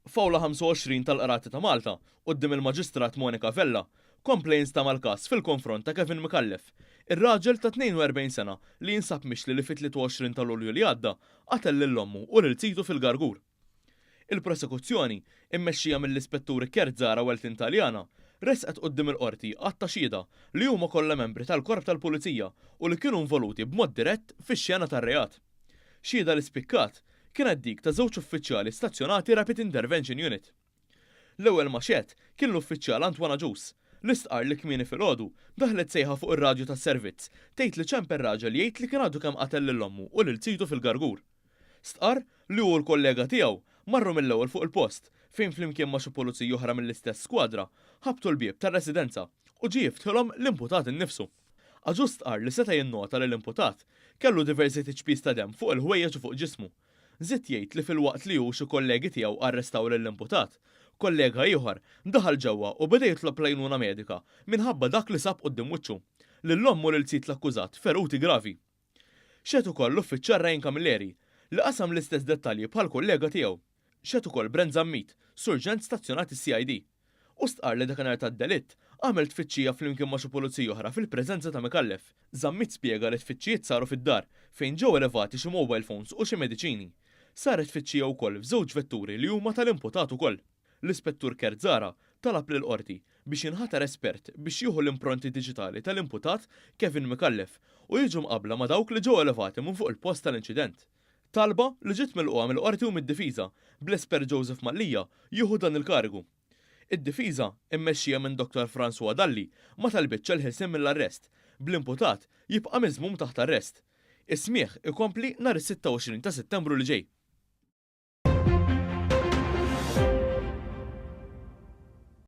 F'Awla 25 tal-Qrati ta' Malta, quddiem il-Maġistrat Monica Vella, kompla jinstama' l-każ fil-konfront ta' Kevin Micallef, ir-raġel ta' 42 sena li jinsab mixli li fit-23 ta' Lulju li għadda qatel lil ommu u lil zitu fil-Gargur. Il-prosekuzzjoni, immexxija mill-Ispetturi Kurt Zahra u Elton Taliana, ressqet quddiem il-Qorti għadd ta' xhieda li huma kollha membri tal-Korp tal-Pulizija u li kienu involuti b'mod dirett fix-xena tar-reat. Xhieda li spikkat kienet dik ta' żewġ uffiċjali stazzjonati Rapid Intervention Unit. L-ewwel ma xehed kien l-uffiċjal Antoine Agius, li stqarr li kmieni filgħodu daħlet sejħa fuq ir-radju tas-servizz tgħid li ċempel raġel jgħid li kien għadu kemm qatel lil ommu u lil zitu fil-Gargur. Stqarr li hu u l-kollega tiegħu marru mill-ewwel fuq il-post fejn flimkien ma' xi pulizija oħra mill-istess skwadra ħabtu l-bieb tar-residenza u ġie jiftħilhom l-imputat innifsu. Agius stqarr li seta' jinnota li l-imputat kellu diversi tiċpis ta' demm fuq il-ħwejjeġ u fuq ġismu. Żied jgħid li filwaqt li hu u xi kollegi tiegħu arrestaw lill-imputat, kollega ieħor daħal ġewwa u beda jitlob l-għajnuna medika minħabba dak li sab quddiem wiċċu, lil ommu u lil sid l-akkużat feruti gravi. Xehed ukoll l-uffiċjal Ryan Camilleri, li qasam l-istess dettalji bħall-kollega tiegħu. Xehed ukoll Brent Zammit, surġent stazzjonat is-CID. Hu stqarr li dakinhar tad-delitt għamel tfittxija flimkien ma' xi pulizija oħra fil-preżenza ta' Micallef. Zammit spjega li t-tfittxijiet saru fid-dar, fejn ġew elevati xi mobile phones u xi mediċini. Saret tfittxija wkoll f'żewġ vetturi li huma tal-imputat ukoll. L-Ispettur Kurt Zahra talab lill-Qorti biex jinħatar espert biex jieħu l-impronti diġitali tal-imputat Kevin Micallef u jiġu mqabbla ma' dawk li ġew elevati minn fuq il-post tal-inċident. Talba li ġiet milqugħa mill-Qorti u mid-Difiża, bl-espert Joseph Mallia jieħu dan il-karigu. Id-Difiża, immexxija minn Dottor Francois Dalli, ma talbitx għall-ħelsien mill-arrest, bl-imputat jibqa' miżmum taħt arrest. Is-smigħ ikompli nhar is-26 ta' Settembru li ġej.